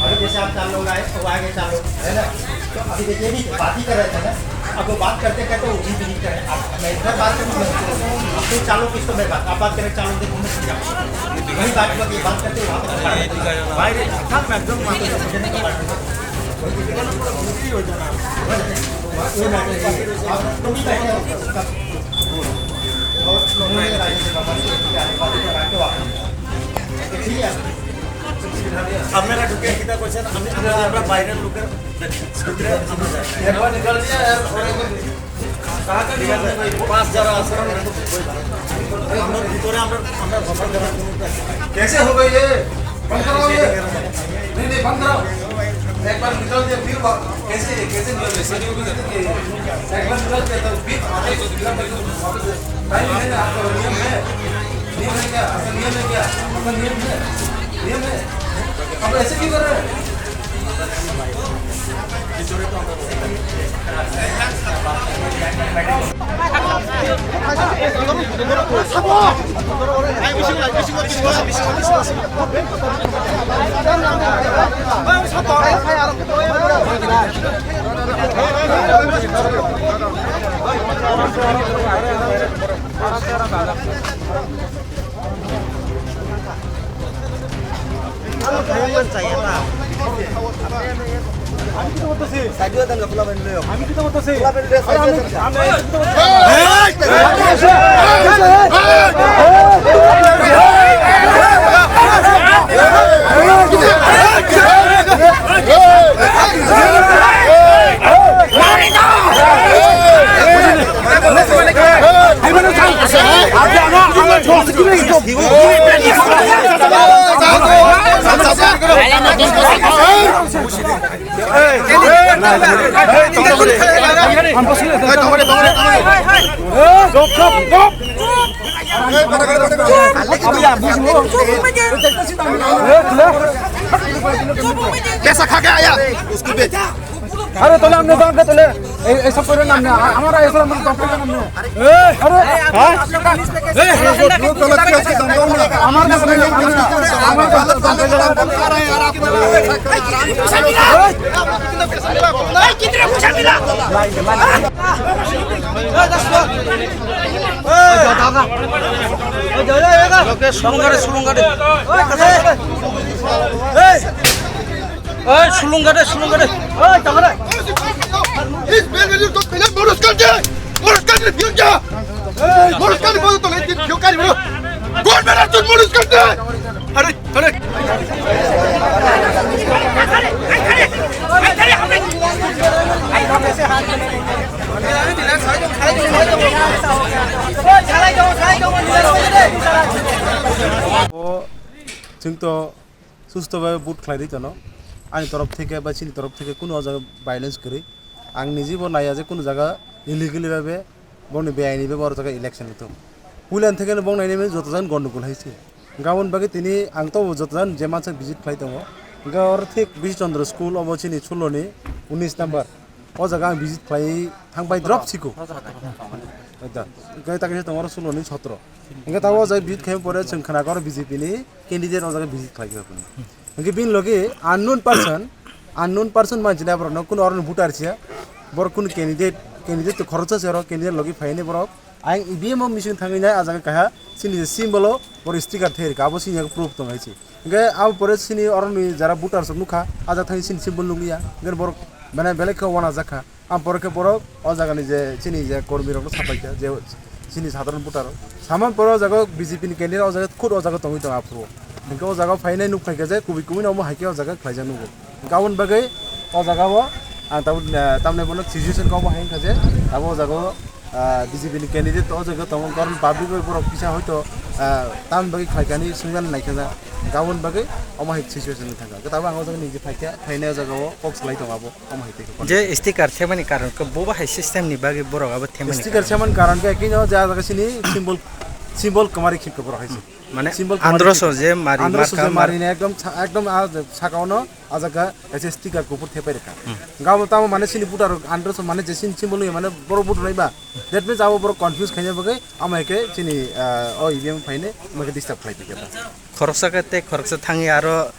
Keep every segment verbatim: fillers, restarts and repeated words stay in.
अभी जैसे आप चार लोग आए, वो आगे चार लोग, है ना? तो अभी देखिए, अभी बात ही कर रहे थे ना, अब वो बात करते करते वो भी नहीं करे। अब मैं इधर बात करूँ, अब तो चार लोग, किस तो मैं बात, आप बात करें, चार लोग देखो, मैं समझा। वही बात, बात, ये बात करते, वहाँ पर खड़ा है। भाई, एकदम, एकदम। আপনারা ঢুকে কিতা করছেন? আমি, আমি, আমরা বাইরের লোকের ভিতরে আমরা যাই। একবার নিকাল দিয়ে আর ওরা, ঠিক আছে? পাঁচ যারা আছে, আমরা ভিতরে আমরা, আমরা বসে যারা। कैसे हो गए ये? बंद कराओ ये। नहीं, नहीं, बंद कराओ। एक बार निकाल दिया, फिर वा-, कैसे, कैसे निकाल दिया? एक बार निकाल दिया, तो फिर वापस, फिर वापस, टाइम है ना, आपका नियम है। नियम है क्या? आपका नियम है क्या? आपका नियम है? नियम है? आप ऐसे क्यों कर रहे हैं? আমি কিতা করতেছি? আমি কিতা করতেছি? আরে আমি, আমি কিতা করতেছি? कैसा खा के आया? उसको बेच। আরে তাহলে আপনি দাঁড়ান, তাহলে এই, এইসব করেন না আপনি। আ-, আমার এইসব আমার দম পেয়ে যান আপনি। আরে, হ্যাঁ? আমার কাছে নেই, আমি, আমার কাছে দম পেয়ে যান। ওকে, সুরঙ্গারে, সুরঙ্গারে। এই, সুলুঙ্গারে, সুলুঙ্গারে। এই, তাহলে। इस बेलवेली को पहले मोरस कर दे। मोरस कर दे, क्यों क्या? मोरस कर दे, बोलो तो नहीं, क्यों कर रहे हो? कौन मेरा तुम मोरस कर दे? अरे, अरे। Chwng to susto bai vote khlai di tono. Ani torof theke ba chini torof theke kunu o jaga violence kwrwi. Ang niji bo naiya je kunu jaga illegally bai be bongni beaini bai bo oro jaga election wngthok. Puila theke no bong nainai mani joto jan gondogol hai se. Gabon bagwi tini ang to joto jan je mansa visit khlai tongo. Hwnkhe oro thik Bish Chandra school obo chini suloni unis number. O jaga ang visit khlai thang bai drop siko. Ekda. Hwnkhe ta kisa tongo oro suloni sotro. Hwnkhe ta o jaga visit khlai pore chwng khna khe oro B J P ni candidate o jaga visit khlai khe phano. Hwnkhe bini logi unknown person, unknown person manchina borok no kuno oro ni voter siya. Borok kuno candidate, candidate to khoroksa se oro candidate logi phaini borok. Ang E V M o machine thangwi nai, ah jaga kaha chini je symbol o borok sticker thai rwkha, abo chini yago proof tong hai se. Hwnkhe abo pore chini oroni jara voter rok nukha, ah jaga thangwi chini symbol nukliya, hwnkhe borok mane belai khe uanajak kha. Ang pore khe borok o jagani je chini je kormi rokno sapai kha, je chini sadharon voter rok. Samani pore o jaga B J P ni candidate o jaga khud o jaga tongwi tongo aphuru. Hwnkhe o jaga phainai nuk phaikha je kubui kubui no omo hai khe o jaga khlaijak nugo. Hwnkhe aboni bagwi o jaga o ang tabuk, eh, tamni bono situation kok bo hai wngkha je abo o jaga o ah, B J P ni candidate o jaga tongo, karon public bai borok kisa hoito, ah, tamni bagwi khlaikani swngna naikha, gabon bagwi omo hai situation ni thangkha. Tabo ang o jaga niji phaikha, phainai o jaga o kok salai tongo abo, omo hai tei kok. Je sticker themani karon khe bo bahai system ni bagwi borok abo themani Sticker karon. Themani karon khe kino ja jaga sini symbol, symbol kwmari khikha borok hai se. Mane symbol kwmari androso khikha. Je mari androso je marka mar- mari ne ekdom sa-, ekdom a saka ono a jaga kaisa sticker kuphur thepai rwkha. Hmm. Gabo tamo mane sini voter rok androso mane je sini symbol ni mane borok vote raiba. That means abo borok confuse khaina bagwi ama hai khe chini, ah, o E V M phaine ama khe disturb khlai tongkha. Khoroksa khe tei khoroksa thangwi aro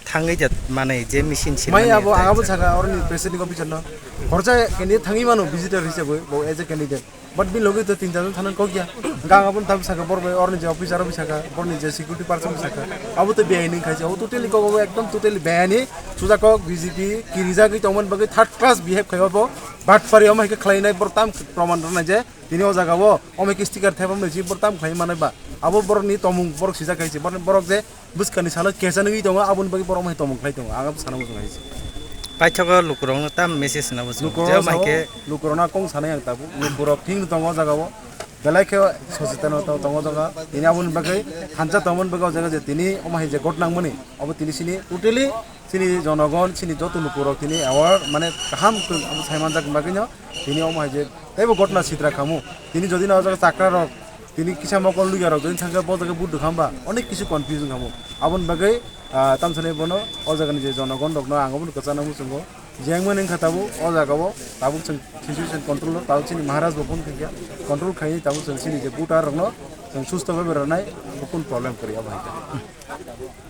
thangwi jat manwi je machine sinmani Mai abo tei ang abo saka oroni presiding officer no. Khoroksa candidate thangwi mano visitor hisabwi bo as a candidate. But bini logi to tin jon thangna kok ya. Gang abo tam saka bor bai oroni je officer abo saka borni je security person saka. Abo to beaini khaisi abo totally kok abo ekdom totally beaini. Suja kok B J P kirijagwi tongmani bagwi third class behave khai abo. But pari omo hai khe khlainai bor tam proman rwnai je. Tini o jaga o, omo khe sticker thepamani si borok tam khlai manai ba. Abo borokni tomung borok sijak hai se, borok, borok je bwskangni salo kesa nugwi tongo, aboni bagwi borok omo hai tomung khlai tongo, ang abo sana muchung hai se. Paithago lukurokno tam message rwna muchung. Lukurokno je omo hai sao, khe lukurokno kong sanai ang tabuk, lukurok thik no tongo o jaga o, belai khe sosetan no tongo o jaga, tini aboni bagwi thansa tongmani bagwi o jaga je tini omo hai je ghotna wngmani, abo tini sini totally Chini jonogon, chini joto lukurok tini aware, mane kaham khe abo sai manjak bagwino tini omo hai je teibo gotna sitra khamu. Tini jodi no o jaga chakra rok, tini kisa mokol luya rok jodi thangkhe bo jaga vote rwkhamba onek kisu confusion khamu. Aboni bagwi, ah, tamsani bono o jagani je jonogon rokno ang obono kwchangna muchungo. Jengmani wngkha tabuk o jaga o tabuk chwng situation control o, tabuk chini Maharaj bo phone khaikha, control khaini tabuk chwng chini je voter rokno chwng susto bhabe rwnai, bo kun problem kwrwi abo hai khe.